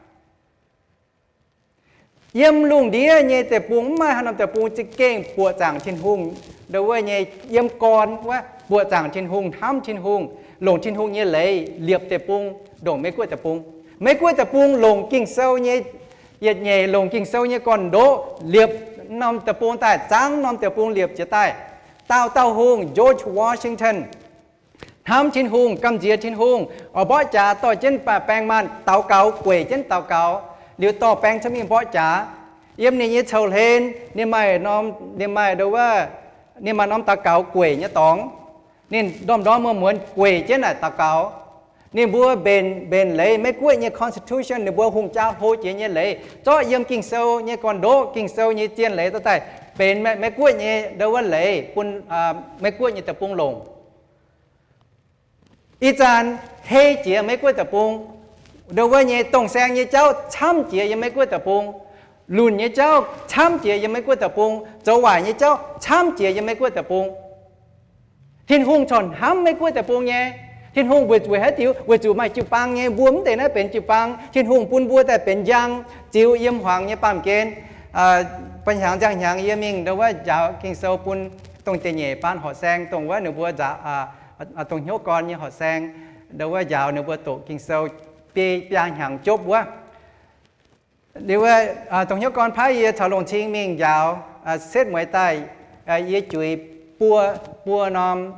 Yiem lungh ndiev nyei deic-bung mv maaih haaix norm deic-bung za'gengh buoqc zaangc Tin-Hungh, ndo wuov nyei yiem gorn wuov buoqc zaangc Tin-Hungh, hnamv Tin-Hungh, longc Tin-Hungh nyei leiz liepc deic-bung ndongc Meiv-Guoqv deic-bung. Meiv-Guoqv deic-bung longc Ging-Sou nyei yietc nyeic, longc Ging-Sou nyei gorn-ndoqv liepc norm deic-bung daaih, zaangv norm deic-bung liepc jiex daaih. Dauh dauh hungh, George Washington, hnamv Tin-Hungh, gamh nziex Tin-Hungh, oix mborqv jaax dorh jienv baeng maanh daux gaux, gueic jienv daux gaux, liuz dorh baeng cuotv mingh mborqv jaax. Yiem ninh nyei coux-hlen, ninh maaih norm, ninh maaih ndo wuov, ninh maaih norm daux gaux gueic nyei dorngx. Ninh ndorm-ndorm muonz-muonz gueic jienv naaic daux gaux. Ninh mbuo mbenc, mbenc leiz, Meiv-Guoqv nyei constitution, ninh mbuo hungh jaa hlo jiex nyei leiz, zorqv yiem Ging-Sou nyei gorn-ndoqv, Ging-Sou nyei zien leiz dorh daaih benx Meiv-Guoqv nyei ndo wuov leiz bun Meiv-Guoqv nyei deic-bung longc. Ih zanc hei jiex Meiv-Guoqv deic-bung, ndo wuov nyei dongh saeng nyei jauv camv jiex yiem Meiv-Guoqv deic-bung, lunc nyei jauv camv jiex yiem Meiv-Guoqv deic-bung, zoux waaic nyei jauv camv jiex yiem Meiv-Guoqv deic-bung. Tin-Hungh corc hnamv Meiv-Guoqv deic-bung nyei. Tin-Hungh weic zuqc haaix diuc? Weic zuqc maaih jiu-baang nyei, mbuo mv deix naaiv benx jiu-baang. Tin-Hungh bun mbuo daaih benx njang, ziux yiem hmuangx nyei baamh gen. Ba'hnyangx ziangh hnyangx yie mingh ndo wuov njaaux Ging-Sou bun dongh da'nyeic baan horqc saeng, dongh wuov ninh mbuo nzaaux, dongh hnyouv gorn nyei horqc saeng, ndo wuov njaaux ninh mbuo doqc Ging-Sou biei biaa hnyangx jopv wuov. Liuz wuov, dongh hnyouv gorn paaiv yie caux longc cing mingh njaaux, setv mueiz daaih, yie juix buo, buo norm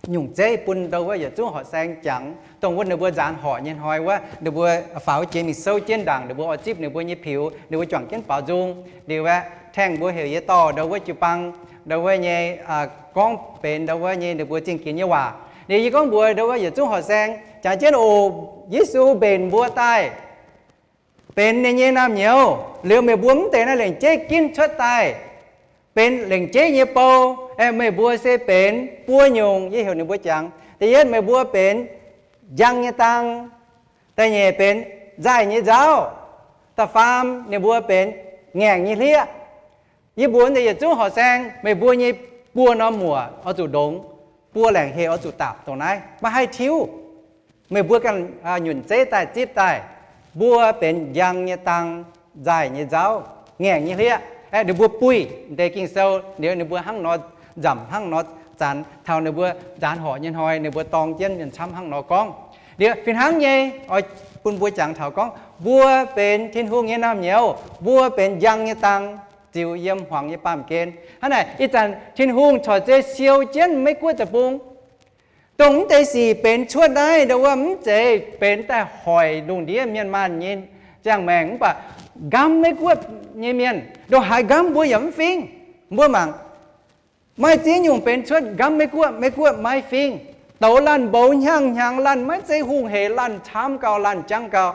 nyungc zeiv bun ndo wuov yietc zungv horqc saeng jangx, dongh wuov ninh mbuo nzaanx horc nyei hnoi wuov, ninh mbuo faaux jiex mingh souv jienv ndaangc, ninh mbuo oix zipv ninh mbuo nyei piux, ninh mbuo juangc jienv baaux nzung. Liuz aeqv, tengx mbuo heuc yie dorh ndo wuov jiu-baang, ndo wuov nyei, gorngv benx ndo wuov nyei ninh mbuo zingh ginx nyei waac. Liuz yie gorngv mbuox ndo wuov yietc zungv horqc saeng, jangx jienv oc, Yesu mbenc mbuo daaih benx ninh nyei naamh nyouz. Liuz meih mbuo mv deix naaiv lengc jeiv ginv cuotv daaih benx lengc jeiv nyei bou. Meih mbuo se benx buo nyungc. Yie heuc ninh mbuo jangx, da'yietv meih mbuo benx njang nyei dang, da'nyeic benx nzaaih nyei nzauv, da'faam ninh mbuo benx ngaengc nyei hlieqv. Yie mbuox deix yietc zungv horqc saeng, meih mbuo nyei buo norm muoc oix zuqc ndongx, buo laengc heh oix zuqc dapc dongh naaiv, maiv haih tiuv. Meih mbuo ganh nyunc zeiv daaih zipv daaih, mbuo benx njang nyei dang, nzaaih nyei nzauv, ngaengc nyei hlieqv. Ninh mbuo buih deix Ging-Sou liuz, ninh mbuo hnangv nor nzamc, hnangv nor zanx, taux ninh mbuo nzaanx horc nyei hnoi ninh mbuo dorng jienv mienh camv hnangv nor gorngv. Liuz fih hnangv nyei oix bun mbuo jangx taux gorngv mbuo benx Tin-Hungh nyei naamh nyouz, mbuo benx njang nyei dang, ziux yiem hmuangx nyei baamh gen. Hnangv naaic, ih zanc Tin-Hungh corc zei siou jienv Meiv-Guoqv deic-bung. Dongh mv deix sic benx cuotv naaiv, ndo wuov mv zeiz benx daaih hoic lungh ndiev mienh maanh nyei ziangh maengc, mv baac nqamv Meiv-Guoqv nyei mienh. Ndongc haaix nqamv mbuo yaac mv fingx. Mbuo mangc, maaih ziex nyungc benx cuotv nqamv Meiv-Guoqv, Meiv-Guoqv maiv fingx. Douz laanh mboux hnyangx-hnyangx, laanh maiv zeiz hungh hec, laanh camv gau, laanh jangv gau.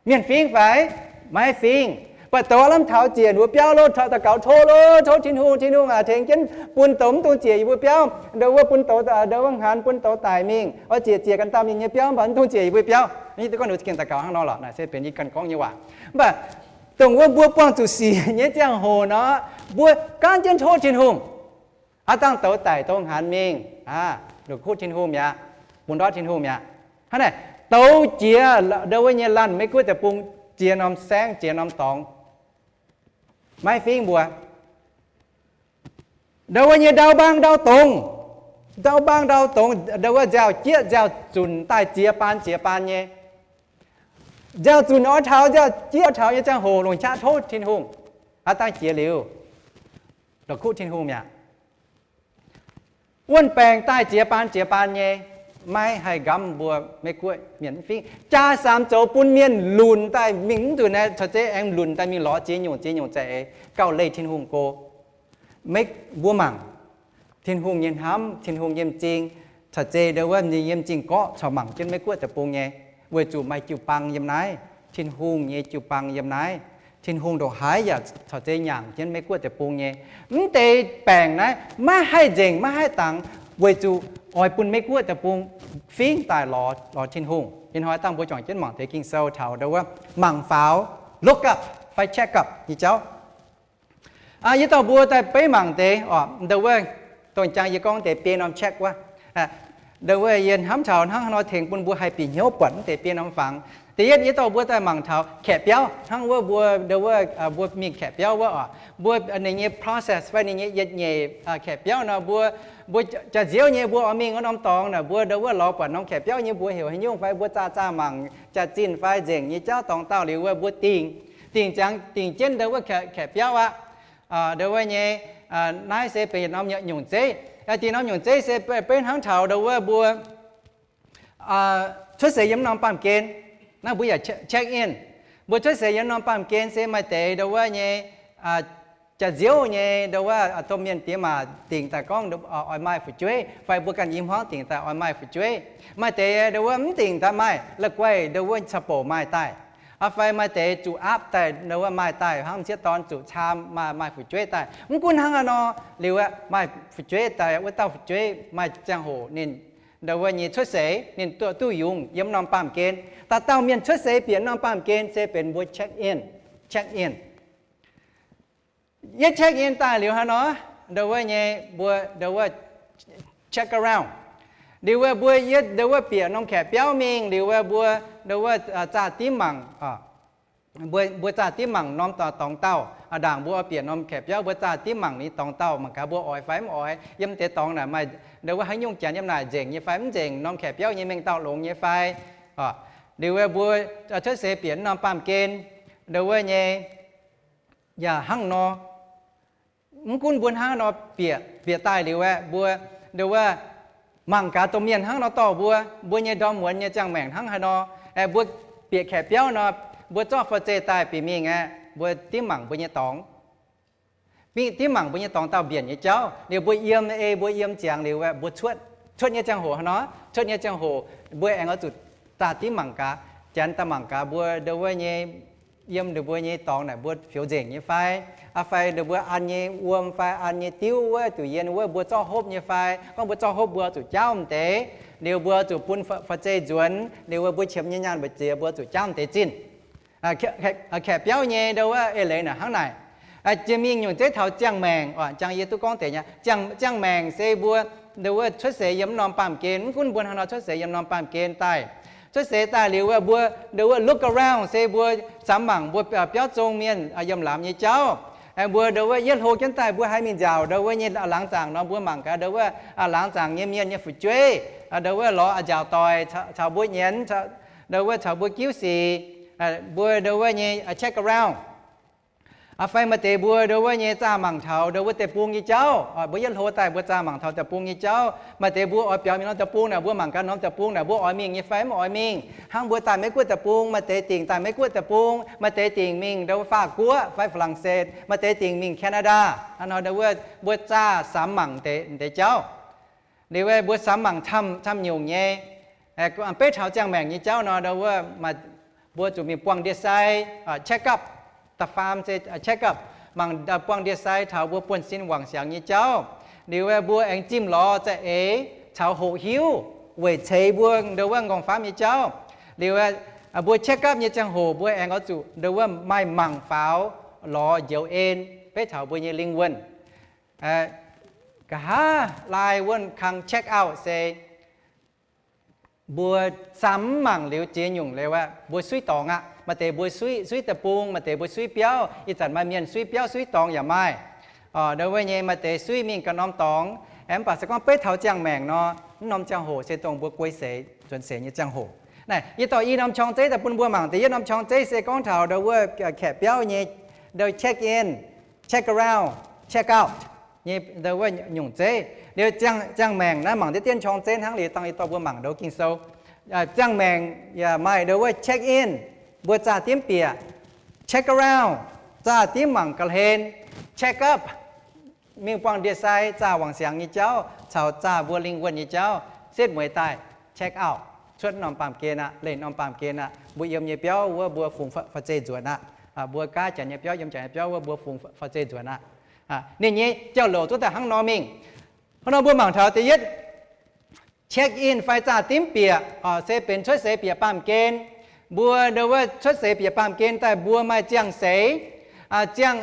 Mienh fingx fai? Maiv fingx. Mv baac douz aav lamh taux ziec ninh mbuo biauv lo, daux gaux tov lo, tov Tin-Hungh, Tin-Hungh aac, tengx jienv bun douz mv dungx ziec yie mbuo biauv. Ndo wuov bun douz, ndo wuov hnaanx bun douz daic mingh. Oix ziec, ziec ganh dauh mienh nyei biauv, mv baac mv dungx ziec yie mbuo biauv. Yie gorngv ninh za'gengh daux gaux hnangv nor lorqc. Naaic se benx yie ganh gorngv nyei waac. Mv baac dongh wuov mbuo buangh zuqc sic nyei ziangh hoc nor, mbuo gaanv jienv tov Tin-Hungh. Aav dangh douz daic douz hnaanx mingh, aa, longc kuv Tin-Hungh mi'aqv, bun ndortv Tin-Hungh mi'aqv. Hnangv naaic, Douz jiex ndau wuov nyei laanh Meiv Guoqv deic-bung, jiex norm saengv, jiex norm dorngx, maiv fingv mbuo. Ndau wuov nyei ndau mbaang ndau dongz, ndau mbaang ndau dongz, ndau wuov nziaaux jieqv nziaaux zunc daaih ziex baan ziex baan nyei. Nziaaux zunc oix taux, nziaaux jieqv oix taux nyei ziangh hoc longc qaqv tov Tin-Hungh, aav dangh jiex liuz, la'kuqv Tin-Hungh mi'aqv. Wuonh baengc daaih ziex baan ziex baan nyei, maiv haih nqamv mbuo Meiv Guoqv mienh mv fingv. Jaa samx zoux bun mienh lunc daaih mingh mv nzunc naaiv, caux zeiv aengx lunc daaih mingh lorz ziex nyungc ziex nyungc za'eix gauh leih Tin-Hungh go. Maiv, mbuo mangc, Tin-Hungh nyei hnamv, Tin-Hungh nyei m'zing, caux zeiz ndau wuov ninh nyei m'zing gorqv corc mangc jienv Meiv Guoqv deic-bung nyei, weic zuqc maaih jiu-baang yiem naaiv, Tin-Hungh nyei jiu-baang yiem naaiv, Tin-Hungh ndongc haaix yaac caux zeiz nyaangc jienv Meiv Guoqv deic-bung nyei. Mv deix baengc naaiv maiv haih nzengc, maiv haih dangx, weic zuqc oix bun Meiv Guoqv deic-bung fingv daaih lorz, lorz Tin-Hungh. Ih hnoi dangh mbuo juangc jienv mangc deix Ging-Sou taux ndau wuov mangc faaux, look up fai check up nyei jauv. Yie dorh mbuo daaih beiv mangc deix oc, ndau wuov, dongh jangx yie gorngv deix biei norm check wuov. Ndau wuov yie hnamv taux hnangv haaix nor tengx bun mbuo haih bieqc hnyouv buatc mv deix biei norm fangx. Da'yietv yie dorh mbuo daaih mangc taux kaeqv biauv, hnangv wuov mbuo, ndau wuov, mbuo mingh kaeqv biauv wuov oc, mbuo ninh nyei process fai ninh nyei yietc nyeic kaeqv biauv nor, mbuo, mbuo jaax nziouv nyei mbuo oix mingh wuov norm dorngx naaic, mbuo ndau wuov lorz buatc norm kaeqv biauv nyei mbuox heuc haaix nyungc fai mbuo zaah zaah mangc jaax-zinh fai nzengc nyei jauv dorngx dauh liuz wuov mbuo dingc, dingc ziangx dingc jienv ndau wuov kaeqv biauv aqv. Ndau wuov nyei, naaiv se benx yietc norm nyungc zeiv. Dingc norm nyungc zeiv se beiv hnangv taux ndau wuov mbuo cuotv seix yiem norm baamh gen, naaiv mbuo yaac check in. Mbuo cuotv seix yiem norm baamh gen se maaih deix ndau wuov nyei jaax nziouv nyei ndau wuov domh mienh diex maac dingc daaih gorngv oix maaih fu'jueiv, fai mbuo ganh i hmuangv dingc daaih oix maaih fu'jueiv. Maaih deix ndau wuov mv dingc daaih maaih, la'guaih ndau wuov caux bouc maaih daaih. Fai maaih deix zuqc aapv daaih ndau wuov maaih daaih hnangv m'sieqv dorn zuqc caam maaih, maaih fu'jueiv daaih. Mv gunv hnangv haaix nor liuz, maaih fu'jueiv daaih, wuov dauh fu'jueiv maaih ziangh hoc ninh ndau wuov nyei cuotv seix ninh duqv, duqv yungz yiem norm baamh gen. Dauh dauh mienh cuotv seix bieqc norm baamh gen se benx mbuo check in, check in. Yietv check in daaih liuz haaix nor, ndau wuov nyei mbuo ndau wuov check around. Liuz wuov mbuo yietv ndau wuov bieqc norm kaeqv biauv mingh liuz wuov mbuo ndau wuov zaah dimv mangc, mbuo zaah dimv mangc norm dorngx dauh. Ndaangc mbuo oix bieqc norm kaeqv biauv mbuo zaah dimv mangc ninh dorngx dauh mangc gaax mbuo oix fai mv oix, yiem deix dorngx naaic maaih ndau wuov haaix nyungc janx yiem naaic nzengc nyei fai mv nzengc, norm kaeqv biauv nyei mengh dauh longx nyei fai. Liuz wuov mbuo cuotv seix bieqc norm baamh gen ndau wuov nyei yaac hnangv nor. Mv gunv mbuo hnangv nor bieqc, bieqc daaih liuz aeqv, mbuo ndau wuov mangc gaax domh mienh hnangv nor dorh mbuo, mbuo nyei ndorm muonz nyei ziangh maengc hnangv haaix nor. Aeqv, mbuo bieqc kaeqv biauv nor, mbuo zorqv fai zeiz daaih bieqc mingh aeqv, mbuo dimv mangc mbuo nyei dorngx, dimv mangc mbuo nyei dorngx dauh mbienc nyei jauv. Liuz mbuo yiem ei, mbuo yiem ziangx liuz aeqv, mbuo cuotv, cuotv nyei ziangh hoc haaix nor, cuotv nyei ziangh hoc mbuo aengx oix zuqc zaah dimv mangc gaax, janx daaih mangc gaax mbuo ndau wuov nyei yiem ninh mbuo nyei dorngx naaic mbuo fioux nzengc nyei fai, fai ninh mbuo an nyei wuom fai an nyei diuv wuov, duqv yien wuov mbuo zorqv hopv nyei fai. Gorngv mbuo zorqv hopv mbuo zuqc jaauv m'deix, liuz mbuo zuqc bun fai zeiz nzuonx, liuz wuov mbuo qiemx nyei nyaanh mbu'ziex mbuo zuqc jaauv m'deix zinh. Kaeqv biauv nyei ndau wuov eix leiz naaic hnangv naaic. Jiex mingh nyungc zeiv taux ziangh maengc, jang yie duqv gorngv deix nyei. Ziangh maengc se mbuo ndau wuov cuotv seix yiem norm baamh gen, mv gunv mbuo hnangv nor cuotv seix yiem norm baamh gen daaih. Cuotv seix daaih liuz wuov mbuo ndau wuov look around se mbuo samx mangc mbuo biauv zong mienh yiem laamz nyei jauv. Mbuo ndau wuov yietv hlo jienv daaih mbuo haiz mingh nziaauc ndau wuov nyei laangz zaangc nor, mbuo mangc gaax ndau wuov laangz zaangc nyei mienh nyei fu'jueiv ndau wuov lorz nziaauc doic caux mbuo nyienz, ndau wuov caux mbuo giuv sic, mbuo ndau wuov nyei check around. Fai maaih deix mbuo ndau wuov nyei zaah mangc taux ndau wuov deic-bung nyei jauv. Mbuo yietv hlo daaih mbuo zaah mangc taux deic-bung nyei jauv. Maaih deix mbuo oix biaux mingh norm deic-bung naaic, mbuo mangc gaax norm deic-bung naaic mbuo oix mingh nyei fai mv oix mingh. Hnangv mbuo daaih Meiv Guoqv deic-bung, maaih deix dingc daaih Meiv Guoqv deic-bung, maaih deix dingc mingh ndau wuov Faatv-Guoqv fai Faa^lan^setv, maaih deix dingc mingh Canada. Hnangv nor ndau wuov mbuo zaah samx mangc deix, deix jauv. Liuz mbuo samx mangc camv, camv nyungc nyei, beiv taux ziangh maengc nyei jauv nor, ndau wuov mbuo zuqc mingh buangh ndie-sai, check up, da'faam se check up, mangc buangh ndie-sai taux mbuo buonv-sin wangc siangx nyei jauv. Liuz mbuo aengx zimh lorz za'eix caux hoqc hiuv weic ceix mbuo ndau wuov nqorngv-famv nyei jauv. Liuz mbuo check up nyei ziangh hoc mbuo aengx oix zuqc ndau wuov maaih mangc faaux lorz njoux en beiv taux mbuo nyei lingh wuonh. Nqa'haav laai wuonh kang check out se mbuo samx mv mangc liuz ziex nyungc liuz aqv, mbuo suiv dorngx aqv. Maaih deix mbuo suiv, suiv deic-bung, maaih deix mbuo suiv biauv. Ih zanc maaih mienh suiv biauv suiv dorngx yaac maaih. Ndo wuov nyei maaih deix suiv mingh ganh norm dorngx. Mv baac se gorngv beiv taux ziangh maengc nor, mv norm ziangh hoc se dongh mbuo guei seix, nzuonx seix nyei ziangh hoc. Naaiv yie dorh i norm qorng-zeiv daaih bun mbuo mangc. Da'yietv norm qorng-zeiv se gorngv taux ndo wuov kaeqv biauv nyei, ndo check in, check around, check out nyei ndo wuov nyungc zeiv. Liuz ziangh maengc naaiv mangc deix dien qorng-zeiv hnangv liuz dangh yie dorh mbuo mangc ndo Ging-Sou. Ziangh maengc yaac maaih ndo wuov check in, mbuo zaah dimv bieqc, check around, zaah dimv mangc ga'hlen, check up, mingh buangh ndie-sai zaah wangc siangx nyei jauv caux zaah mbuo lingh wuonh nyei jauv. Setv mueiz daaih check out, cuotv norm baamh gen aqv, leih norm baamh gen aqv. Mbuo yiem nyei biauv wuov mbuo fungx fa'zeiv nzuonx aqv. Mbuo gaav janx nyei biauv, yiem janx nyei biauv wuov mbuo fungx fa'zeiv nzuonx aqv. Ninh nyei jauv-louc duqv daaih hnangv nor mingh. Hnangv nor mbuo mangc taux da'yietv check in fai zaah dimv bieqc se benx cuotv seix bieqc baamh gen. Mbuo ndo wuov cuotv seix bieqc baamh gen daaih mbuo maaih ziangh seix, ziangh